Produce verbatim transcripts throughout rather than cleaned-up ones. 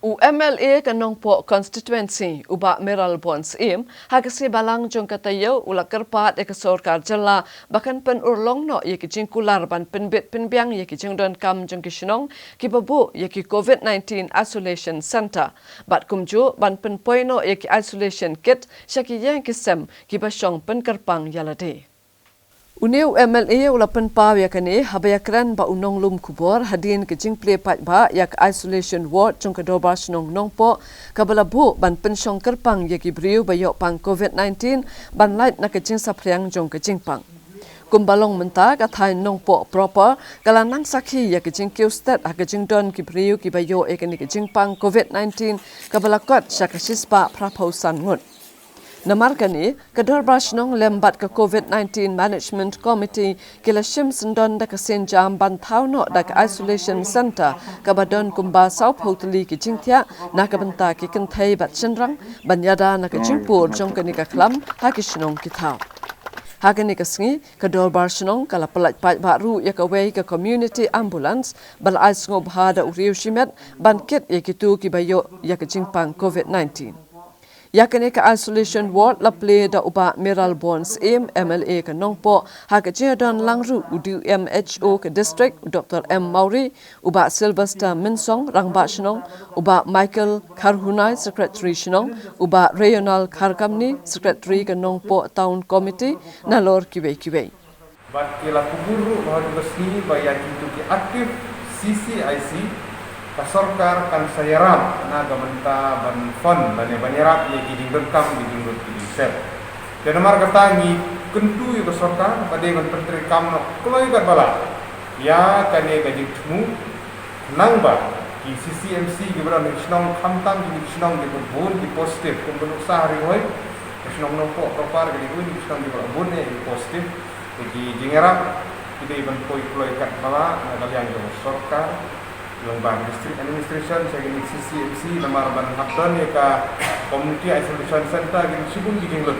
U M L A ka Nongpoh Constituency, u Bah Mayralborn Syiem, ha ka sngi Balang jong ka taïew u la kyrpad ïa ka sorkar jylla ba kan pynurlong noh ïa ki jingkular ban pynbit pynbiang ïa ki jingdonkam jong ki shnong kiba buh ïa ki COVID nineteen Isolation Centre. Bad kumjuh ban pynpoi noh ïa ki isolation kit sha ki ïing ki sem kiba shong pynkyrpang ïa lade. Une u M L A u la pynpaw ïa kane haba ïakren bad u nonglum khubor hadien ka jingplie paidbah ïa ka isolation ward jong ka Dorbar Shnong Nongpoh kaba la buh ban pynshong kyrpang ïa ki briew ba ïoh pang COVID nineteen ban lait na ka jingsaphriang jong ka jingpang. Kumba long mynta ka thaiñ Nongpoh proper ka la nang sakhi ïa ka jingkiew stet ha ka jingdon ki briew kiba ïoh ïa kane ka jingpang COVID nineteen kaba la kot sha ka shispah phraphew san ngut. Namar kane, ka Dorbar Shnong lem bad ka COVID nineteen Management Committee ki la shim syndon da ka sienjam ban thaw noh da ka isolation centre kaba don kumba sawphew tylli ki jingthiah na ka bynta ki kynthei bad shynrang ban ïada na ka jingpur jong kane ka khlam ha ki shnong ki thaw. Ha kane ka sngi, ka Dorbar Shnong ka la pyllait paidbah ruh ïa kawei ka community ambulance ba la ai sngewbha da u riew shimet ban kit ïa kito kiba ïoh ïa ka jingpang COVID nineteen. Ïa kane ka isolation ward la plie da u Bah Mayralborn Syiem, M L A ka Nongpoh, ha ka jingdon lang ruh u D M H O ka district, u Doctor M Mawrie, u Bah Sylvester Mynsong, Rangbah Shnong, u Bah Michael Kharhunai, Secretary Shnong, u Bah Rayonal Kharkamni, Secretary ka Nongpoh Town Committee, nalor kiwei kiwei. Bad ki la kubur ruh ha kane ka sngi ba ïa kito ki active C C I C ka sorkar kan sa ïarap na ka bynta ban fund lane ban ïarap ïa ki jingdonkam ki jinglut ki jingsep. Te namar kata ngi kyntu ïa ka sorkar ba dei ban pyntreikam noh kloi katba lah ïa kane ka jingthmu. Nangba ki C C M C kiba don ha ki shnong, khamtam ki shnong kiba bun ki positive, kum ka Nongsa ha Ri Bhoi, ka shnong Nongpoh proper ka dei bun ki shnong kiba bun eh ki positive. Te ki jingïarap ki dei ban poi kloi katba lah na ka liang jong sorkar, lyngba district administration, sha ki C C M C, namar ban hap don ïa ka community isolation centre, ki shibun ki jinglut.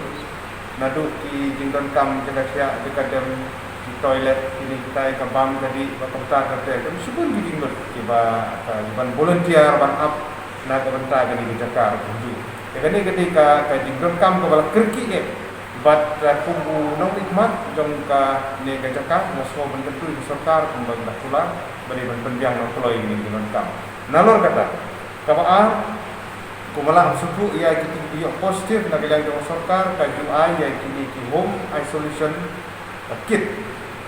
Naduh ki jingdonkam jaka thiah, jaka dem, ki toilet, kine kitai, ka bam ka dih, bad kumta kumta. Ki shibun ki jinglut kiba, ka, ban volunteer ban ap na ka bynta kane ka jaka kumjuh. Te kane ka dei ka, ka jingdonkam kaba la kyrkieh eh. Bad, eh, kum u nongmihkhmat jong kane ka jaka, nga sngew ban kyntu ïa ka sorkar kumba ka la kular ba dei ban pynbiang noh kloi ïa kane ka jingdonkam. Nalor kata, kaba ar, kumba la sngewthuh ïa kito kiba ïoh positive na ka liang jong ka sorkar, ka ju ai ïa kine ki home isolation kit,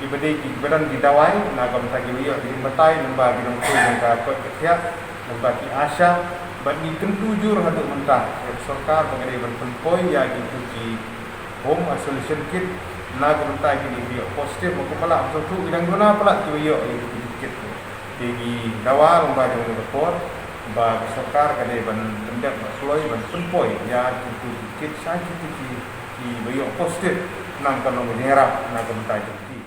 kiba dei kiba don ki dawai na ka bynta kiba ïoh ki jingbatai lyngba ki nongtrei jong ka koit ka khiah, lyngba ki ASHA. Bad ngi kyntu jur haduh mynta ïa ka sorkar ba ka dei ban pynpoi ïa kito ki home isolation kit na ka bynta kine kiba ïoh positive. Bad kumba la sngewthuh, ki dang duna palat kiba ïoh ïa kito ki kit. Te ngi dawa lyngba jong ka por ba ka sorkar ka dei ban pyndep bad kloi ban pynpoi ïa kito ki kit sha kito ki, kiba ïoh positive, namar ka long ka jingïarap na ka bynta jong ki.